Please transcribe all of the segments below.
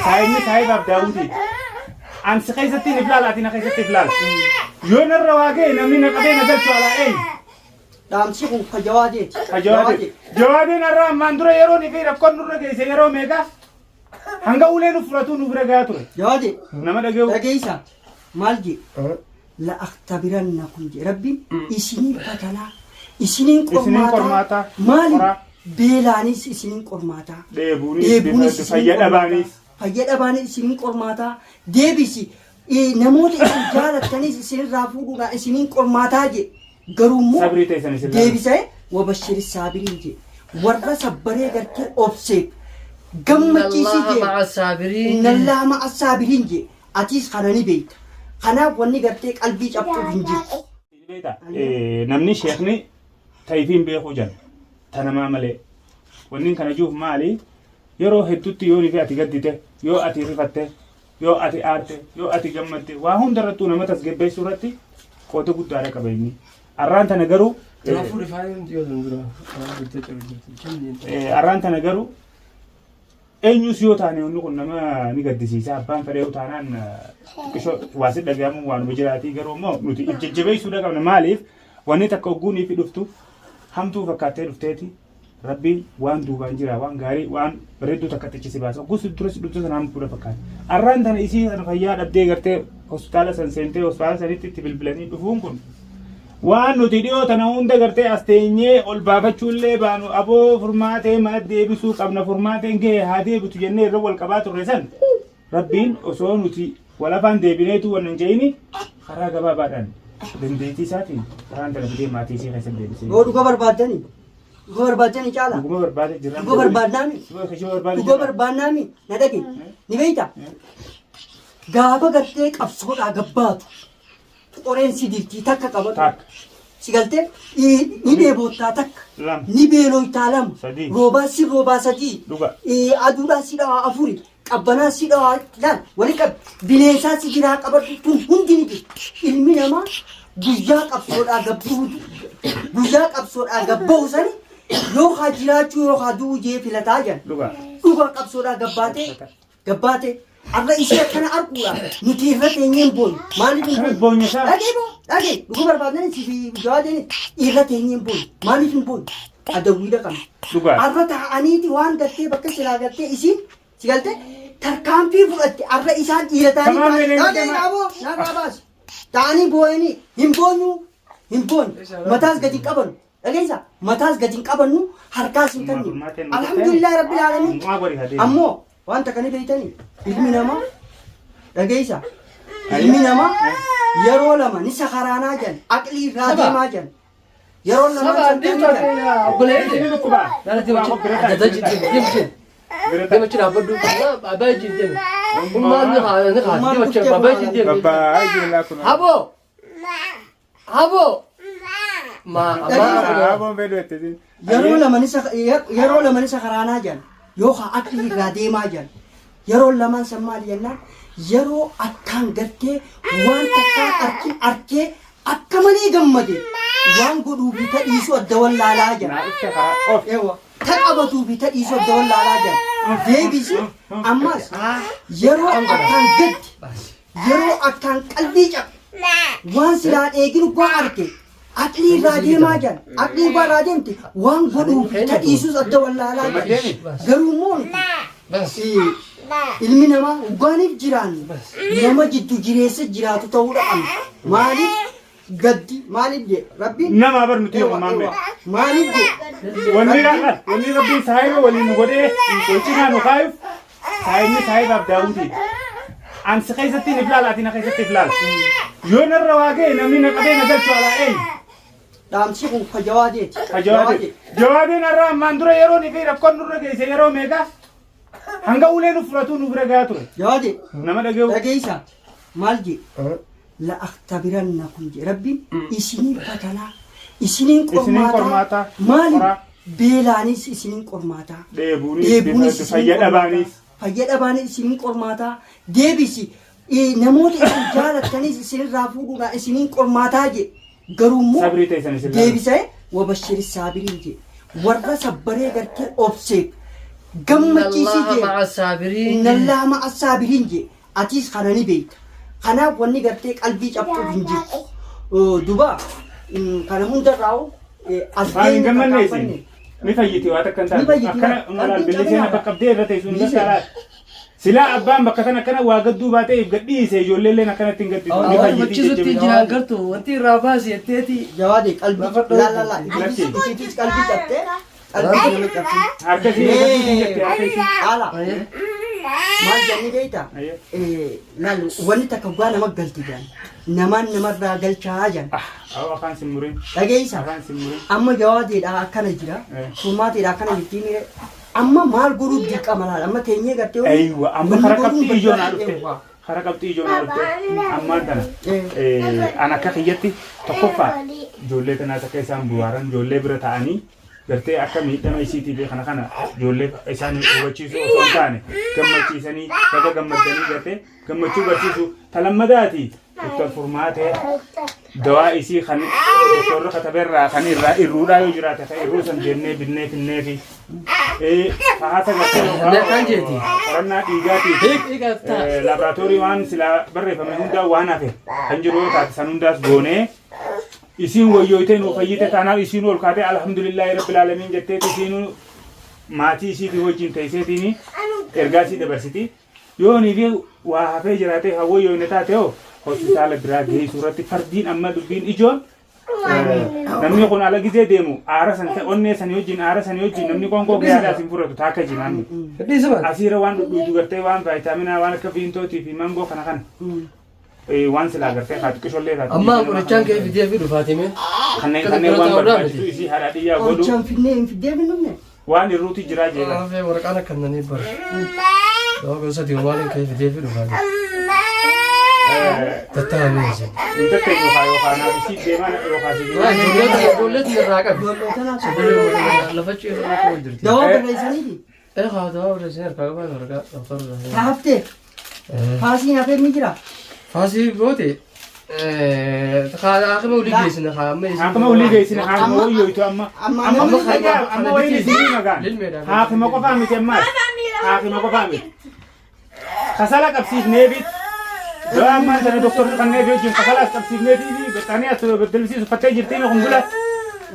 Saahibni saahibaaf daawwitiiti. An si keessatti if laala ati na keessatti if laala. Yoo narra waa ga'e namni na qabee na galchu alaa eenyu? Dhaamsi kun ka jawaadeeti. Ka jawaadee. Jawaadeen har'a ammaan dura yeroon fi rakkoon nurra geesse yeroo meeqa hanga ulee nu fudhatu nu bira gahaa ture. Jawaadee. Nama dhaga'u. Dhageessa maal jee? La aktabirannakum jee rabbiin isiniin fatanaa isiniin Isiniin qormaataa. Maali? Qoraa. Beelaanis isiniin qormaataa. Dheebuunis, Dheebuunis isiniin fayya dhabaanis. Fayya dhabaanis isiniin qormaataa. Deebisi namoota isin jaalattanis isinirraa fuudhuudhaan isiniin qormaataa jee. Garuu immoo Sabrii teessan isin laala. deebisee wabashiri saabiriin jee. Warra sabbaree gartee obseef gammachiisii Inna jee. Allaha ma'a saabiriin. Inna Allaha ma'a saabiriin jee. Atiis kana ni beekta. Kanaaf wanni gartee qalbii cabxuuf hin jirtu. Beektaa? Namni sheekni tayfiin beekuu jala tanamaa malee. Wanni kana jiruuf maali? Yeroo hedduutti yoo fi ati gaddite, yoo ati rifatte, yoo ati aarte, yoo ati gammadde, waa hunda irrattuu nama tasgabbeessuu irratti qooda guddaadha qaba inni. Arraan tana garuu Kanaafuu rifaayeen yoo san dura waan guddaa cabu jirti. Arraan tana garuu eenyus yoo taane wanni kun nama ni gaddisiisa. Abbaan fedhe yoo taanaan xiqqishoo waa si dhagahamu waanuma jiraatii garuu immoo nuti if jajjabeessuudha qabna. Maaliif wanni takka ogguunii fi dhuftu hamtuu fakkaattee dhufteeti Rabbiin waan duubaan jira waan gaarii waan bareedduu takka achi si baasa. Ogguus dura si dhuftu sana hamtuudha fakkaata. Arraan tana isii sana fayyaa dhabdee gartee hospitaala san seentee hospitaala sanitti itti bilbilanii dhufuun kun waan nuti dhiyoo tana hunda gartee as teenyee ol baafachuullee baanu aboo furmaatee mana deebisuu qabna furmaateen gahee haa deebitu jennee irra wal qabaa turre san Rabbiin osoo nuti wal afaan deebineetu wannan hin je'ini karaa gabaabaadhaan dandeettii isaatiin karaan tana fidee maatii isii keessa deebisee. Yoo dhuga barbaaddani dhuga barbaaddani caala. Dhuguma barbaade jirra. Dhuga barbaadnaami. Dhuga barbaade Dhuga barbaadnaami na dhage ni beeyta. Gaafa gartee qabsoodhaa gabbaatu qoreen si dirtii takka qabatu. Takka. Si galtee ni dheebottaa takka. Lama. Ni beeloytaa lama. Sadii. Roobaa si roobaa sadii. Dhuga. Aduudhaa si dhawaa afuri. Qabbanaa si dhawaa laal wali qabi. Bineensaa si jiraa qabadhu tun hundi ni jirti. Ilmi namaa guyyaa qabsoodhaa gabbuutu guyyaa qabsoodhaa gabbahu sani yoo haa jiraachuu yoo haa du'uu jee filataa jedhan. Dhuga. Dhugaa qabsoodhaa gabbaatee Gabbaate arra ishee akkana arguudha nuti irra teenyee hin boonyu. Maaliif hin Akkamis boonyu? boonya isaa? Dhagee boo dhagee dhuguu barbaadnan si fi jawaadeen irra teenyee hin boonyu. Maaliif hin boonyu? Adawwiidha qabna. Dhugaa. Arra taa'aniiti waan gartee bakka silaa gartee isiin si galtee tarkaanfii fudhatte arra isaan dhiira ta'anii Tamaam taa'anii meelee dhagee deemaa. aboo narraa baasi. Ta'anii boo'anii hin boonyu hin boonyu mataas gadi hin qabanu. Dhageessa mataas gadi hin qabannu harkaas hin Ummaa kennu. furmaateen nu Alhamdulillah rabbil aalamiin. Ummaa godhi haa deemu. Ammoo wanta kana beektanii ilmi namaa dhageessa ilmi namaa yeroo lama ni sakaraanaa jan aqlii irraa Saba. deemaa jan yeroo lama Saba deemtu obboleetti. Inni dhukkuba. Nana deema achi. Deema achi. Deema achi dhaabbadhu. Abbaa achi deema. Ummaan ni haa ni haa deema achi abbaa achi deema. Babbaa jira kun. Haboo. Haboo. Ma amma. Haboon fedhu itti. Yeroo lama ni yeroo lama ni sakaraanaa jan yookaan aqlii irraa deemaa jan yeroo lamaan san maali jennaan yeroo akkaan gartee waan takkaan arkin arkee akka malee gammade waan godhuu fi ta dhiisuu adda wallaalaa jan. Naa ibsa karaa of. Ewa ta qabatuu fi ta dhiisuu adda wallaalaa jan. Deebisi ammas yeroo akkaan gaddi Yeroo akkaan qalbii cabe waan silaa dheegin uggaa arge aqlii irraa deemaa jan aqlii uggaa irraa deemte waan godhuu fi ta dhiisus adda wallaalaa jan garuu immoo nuti ilmi namaa uggaaniif jiraannu nama jiddu jireessa jiraatu ta'uudha qabna maaliif Gaddi maaliif jee rabbiin Namaa bar nuti ewa yoom ewa maaliif jee Wanni raqqan wanni rabbiin saahiba waliin nu godhee wal cinaa nu kaayuuf saahibni saahibaaf daawwitii. An si keessatti if laala ati na keessatti if laala. Yoo narra waa ga'e namni na qabee na galchu alaa eenyu? Dhaamsi kun ka jawaadeeti. Ka jawaadee. Jawaadeen har'a ammaan dura yeroon fi rakkoon nurra geesse yeroo meeqa hanga ulee nu fudhatu nu bira gahaa ture. Jawaadee Nama dhaga'u. dhageessa maal jee la aktabirannakum jee rabbiin isiniin fatanaa isiniin Isiniin qormaataa, qormaataa maali qoraa. beelaanis isiniin qormaataa Dheebuunis, dheebuunis isiniin fayya qormaataa, dhabaanis. fayya dhabaanis isiniin qormaataa deebisi namoota isin jaalattanis isinirraa fuudhuudhaan isiniin qormaataa jee garuu immoo Sabrii teessan isin laala. deebisee wabashiri saabiriin jee warra sabbaree gartee obseef Gammachiisii Inna jee. Allaha ma'a saabiriin. Inna Allaha ma'a saabiriin jee. Atiis kana ni beekta. Kanaaf wanni gartee qalbii cabxuuf hin jirtu. Duba kana hundarraa'u as Maal hin geenye gammanne isin? tarkaanfanne. Ni fayyiti waan akka hin Ni taane. fayyiti, Akkana qalbiin malaan billiseen cabinaa. akka qabdee irra teessu hin Billiseen. gargaaraa. Silaa abbaan bakka sana akkana waa gadduu baatee if gadhiise ijoollee illeen akkanatti hin gaddisu. Ni Waan fayyiti machiisutti jajjabina. jiraan gartuu wanti irraa baasi jetteeti. Jawaade qalbii Lafa dhoofi. la la la Lakki. isiitis qalbii cabxee qalbii nama cabsee. Harka isii gaddiitiin jette harka isii. Haala maal jedhanii beektaa? Ayyee. Laal wanni takka dhugaa nama galti jedhan namaan namarraa galchaa jedhan Ah, awwa afaan sin murin. dhageessa. Afaan sin murin. Amma jawaadeedha akkana jira furmaateedha akkana jirti mire amma maal godhuu dirqama laal amma teenyee gartee Aywa, amma wanni kara godhuun qabxii ijoo naa barbaade dhufte. eewwa. Kara qabxii ijoo naa dhufte. Ammaan tana. An akka kiyyatti tokkoffaa ijoollee tanaas akka isaan bu'aaran ijoollee bira ta'anii gartee akka miidhama isiitii fi kana kana ijoollee isaan hubachiisuu osoo hin taane gammachiisanii baga gammaddanii gartee gammachuu barsiisuu talammadaati. Doktor Furmaatee dawaa isii kan doktorri kataberraa kan irraa irruudhaa yoo jiraate kan irruu san deemnee binnee finnee fi haasa gartee Kan jeeti. qorannaa dhiigaatii fi Hiik hiik laaboraatoorii waan silaa barreeffame hundaa waan hafe kan jiru yoo taate san hundaas goonee isiin wayyooytee nuu fayyite taanaaf isiin ol kaatee alhamdulillaahi rabbil aalamiin jetteeti isiin maatii isiitii wajjin teesseetiin ergaa isii dabarsiti. Yoo nii fi waa hafee jiraatee hawwa yoo inni taate hoo hospitaala biraa geessuu irratti fardiin amma dubbiin ijoon namni kun ala gizee deemu aara san ta'e onnee sanii wajjin aara sanii wajjin namni qoonqoo guyyaadhaa sin fudhatu taakka jiraanni. Dhiisa baate. Asiira waan dhudhuutu gartee waan vaayitaaminaa waan akka viintootii fi mangoo kana kana waan silaa gartee haa xiqqishollee taate. Amma qorichaan kee fidee fi dhufaatime. Kanneen kanneen waan barbaachisu isii haadha dhiyyaa godhu Qorichaan finnee hin fiddee finnumne. waan irruuti jiraa jeela. Hafee waraqaan akka nanii bara. Dawaa gosa diimaaliin kee fidee fi dhufaatime. Tattaa'amee isin. Hin tatteenyu haa yookaan isii deemaa yookaan isii deemaa. Ijoollee irraa qabi. Ijoollee tanaaf Lafa ciisu irra jirti. dawaa barreessaniiti. Eh, haa dawaa barreessanii harkaa qaban waraqaa doktorra. Taaftee faasiin hafee ni jira. Faasii goote haakima olii geessine haa amma isin. Haakima olii geessine haakima wayyooytu amma. Amma Amma namni amma amma wayiin isinii magaan. Haakima qofaa miti ammaas. Haakima qofaa miti. Kasala qabsiifneefit. Dawaa ammaan sana doktorri kanneen wajjin kasalaas qabsiifneefi bexxanii as beddelisiisu uffattee jirtiin kun bula.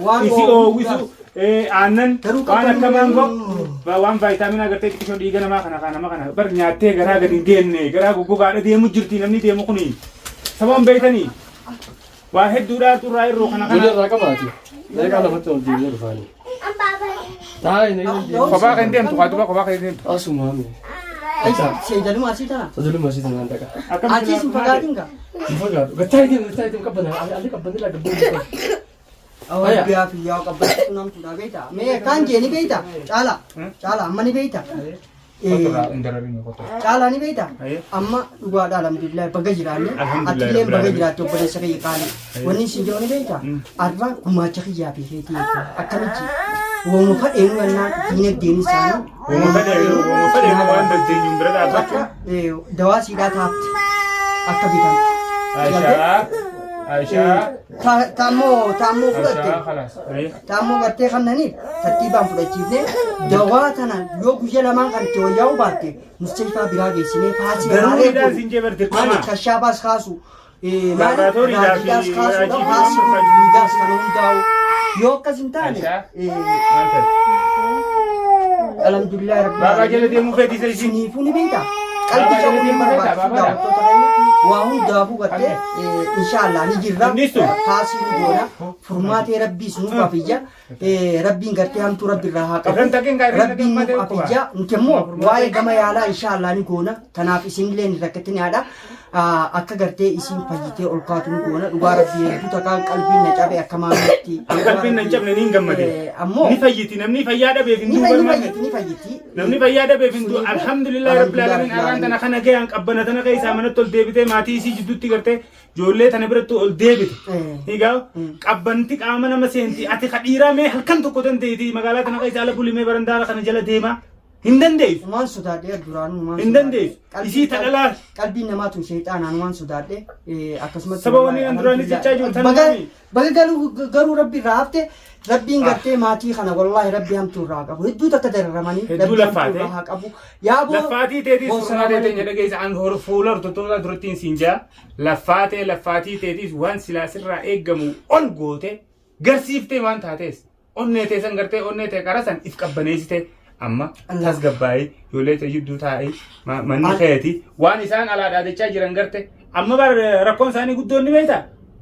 Waan Isi oowwisu aannan Garuu waan akka qabbanni- maangoo waan vaayitaaminaa gartee xiqqishoo dhiiga namaa kana kana nama kana bar nyaattee garaa gadi hin geenne garaa goggogaadha deemu jirti namni deemu kuni sababan beektanii waa hedduudhaa xurraa irruu kana Ijoollee kana irraa qabaati. Meeqaa lafatti ol deemnee dhufaanii. Taa'ee na inni deemu. kophaa kan deemtu haa duba kophaa kan deemtu Asuma hame. Seejaluma asii tana. Sajaaluma asii tanaan dhaqa. akkam Achiis hin fagaatin gaa. Hin fagaatu. Gattaa deemu gattaa deemu qabbana. Ali qabbanni laa gabbana. Awwa biyaa fi yaa qabbachiisu namtuudha beektaa. Mee kan jee ni beektaa? Caala. Caala amma ni beektaa? Caalaa ni beektaa? Amma dhugaadha alhamdulillah baga jiraanne. Alhamdulillah, Atillee baga rabbil jiraatte obboleessa kiyya qaalii. Wanni isin jedhu ni beektaa? Arra gumaacha kiyyaa fi keetii jechuudha. Akkamitti? Wooma fadheenu yennaan diinagdeen isaanii. Uuma fedhe waan dandeenyuun bira dhaabbachuu. Akka dawaa siidhaa taafte akka bitamtu. Aishaa Aishaa Taammoo taammoo fudhatte. Aishaa khalaas. Taammoo gartee kannaniif tartiibaan fudhachiifnee dawaa tana yoo guyya lamaan kan itti wayyaa'uu baatte mustashfaa biraa geessinee faasii Garuu haaree midhaan siin jee bar dirqama. maali kashaabaas kaasu Laaboraatooriidhaa fi raajiidhaas kaasuudha raajii fi faasii waan dhiigaas kana hundaa'u yoo akkas hin taane Aishaa. Maal ta'e? alhamdulillah rabbil Baabaa aalamiin. jala deemuu feeti isa isin. Siniifuu ni beektaa? Qalbii cabuu ni barbaachisu daawwattoota keenya waa hundaafuu gartee inshaallah ni jirra. Innistu? Faasii ni goona. Furmaatee rabbiis nuuf afiyya. Rabbiin gartee hamtuu rabbi irraa haa qabu. Irran taqeen gaa irran Rabbiin taqeen nuuf afiyya. Nuti immoo waa'ee gama yaalaa inshaallah ni goona. Kanaaf isinillee hin rakkatin haadha. Akka gartee isin fayyitee ol kaatu ni goona. Dhugaa rabbii hedduu takkaan qalbiin na cabe akka maamilatti. An qalbiin na hin cabne ni hin gammade. Ammoo Ni fayyiti namni fayyaa dhabeef hin ni du'u barmaanne. fayyiti ni fayyiti. Namni fayyaa dhabeef hin du'u. Alhamdulillah rabbil alamin arraan tana kana gayaan qabbana tana keessaa manatti ol deebitee maatii isii jidduutti gartee ijoollee tana biratti ol deebite. Egaa qabbanti qaama nama seenti ati ka dhiiraa mee halkan tokko dandeeti magaalaa tana keessa ala bulimee barandaa kana jala deemaa. Hin dandeessu. Waan sodaadhe duraanuu waan Hin dandeessu. Isii ta dhalaa. Qalbiin namaa tun sheexaanaan waan sodaadhe akkasumatti. Saba wanni an duraanis jechaa jiru tan Baga maami? baga galuu garuu rabbi irraa hafte rabbiin gartee maatii kana wallaahi rabbi hamtuu irraa qabu hedduu takka dararamanii Hedduu rabbi hamtuu laffaate. irraa haa qabu. Yaaboo Laffaatii teetiis boonsa furmaatee malee. teenya dhageessa an hor fuula hordoftoota durattiin siin jaa laffaatee laffaatii teetiis waan silaa sirraa eeggamu ol goote garsiiftee waan taatees onnee tee san gartee onnee tee qara san if qabbaneessite amma tasgabbaa'ee ijoollee tee jidduu taa'ee manni keeti waan isaan alaa dhaadachaa jiran garte amma bar rakkoon isaanii guddoon ni beektaa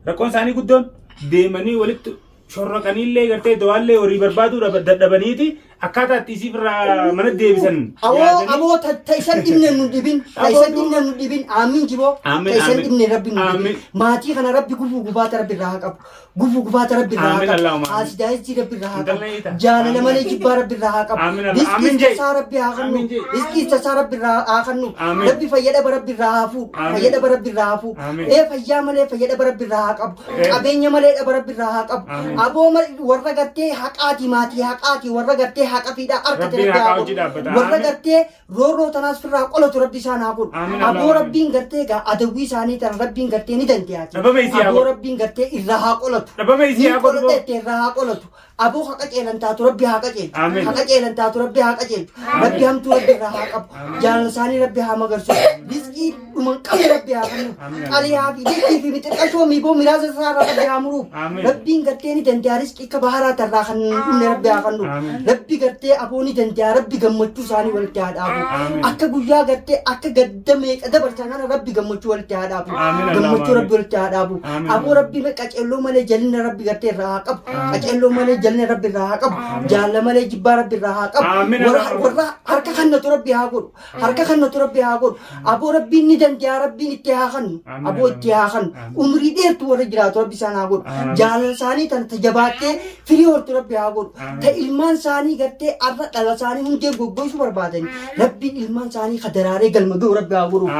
rakkoon isaanii guddoon deemanii walitti shorroqaniillee gartee dawaallee horii barbaaduu dadhabaniiti akkaataa itti isiif irraa mana deebisan Awoo yaadanii aboo ta ta isan dhibne nu dhibin ta isan dhibne nu dhibin aamin jiboo Aamin, ta isan aamin. dhibne rabbi nu dhibin Aamin. maatii kana rabbi gufuu gubaata rabbi irraa haa qabu gufuu gubaata rabbi irraa haa Aamin, qabu Allahumma aamin. haasidaayisii rabbi irraa haa Intalli qabu hiita. jaalala Aamin. malee jibbaa rabbi irraa haa qabu Aamin, Allah. rizqii Aamin jee. tasaa rabbi haa kennu Aamin jee. rizqii tasaa rabbi irraa haa kennu Aamin. rabbi fayyadaba rabbi irraa haa fuudhu Aamin. fayyadaba rabbi irraa haa fuudhu Aamin. ee fayyaa malee fayyadaba rabbi irraa haa qabu Ee. qabeenya malee dhaba rabbi irraa haa qabu Aamin. aboo warra gartee haqaati maatii haqaati warra gartee haqa fiidhaa harkate Rabbiin rabbi haqaa haa hojii godhu dhaabbata. warra Aamin. gartee roorroo tanaas firraa qolatu rabbi isaan haa godhu Aamin, aboo Allahumma. rabbiin gartee egaa adawwii isaanii tan rabbiin gartee ni dandeyaati Dhabama isii haa aboo godhu. rabbiin gartee irraa haa qolatu Dhabama isii ni haa godhu. qoladha itti irraa haa qolatu aboo haqa ceelan taatu rabbi haa qajeelchu Aamin. haqa ceelan taatu rabbi haa qajeelchu rabbi hamtuu rabbi irraa haa qabu jaalala isaanii rabbi haa magarsu rizqii dhuma hin qabne rabbi haa kennu Aamin. qaliyaa fi liqii fi mixirqashoo miiboo miraasa isaa irraa rabbi haa muruuf Aamin. rabbiin gartee ni danda'a rizqii akka baharaa tarraa kan hin dhumne rabbi haa kennu Aamin. rabbi gartee aboo ni danda'a rabbi gammachuu isaanii walitti haa dhaabu Aamin. akka guyyaa gartee akka gadda meeqa dabarsan kana rabbi gammachuu walitti haa dhaabu Aamin, gammachuu Allahumma rabbi walitti haa dhaabu Aamin. aboo rabbi qaceelloo malee jalina rabbi gartee irraa haa qabu qaceelloo malee jalina rabbi irraa haa qabu jaalla malee jibbaa rabbi irraa haa qabu Aamin, warra Allahumma. warra harka kannatu rabbi haa godhu harka kannatu rabbi haa godhu aboo rabbiin ni danda'a rabbiin itti haa kennu Aamin, aboo itti haa kennu Aamin. umrii dheertu warra jiraatu rabbi isaan haa godhu Aamin. jaalala isaanii tana tajabaattee firii hortu rabbi haa godhu Aamin. ta ilmaan isaanii gartee arra dhala isaanii hundee goggoysuu barbaadani rabbiin ilmaan isaanii ka daraaree galma ga'u rabbi haa godhu Aamin.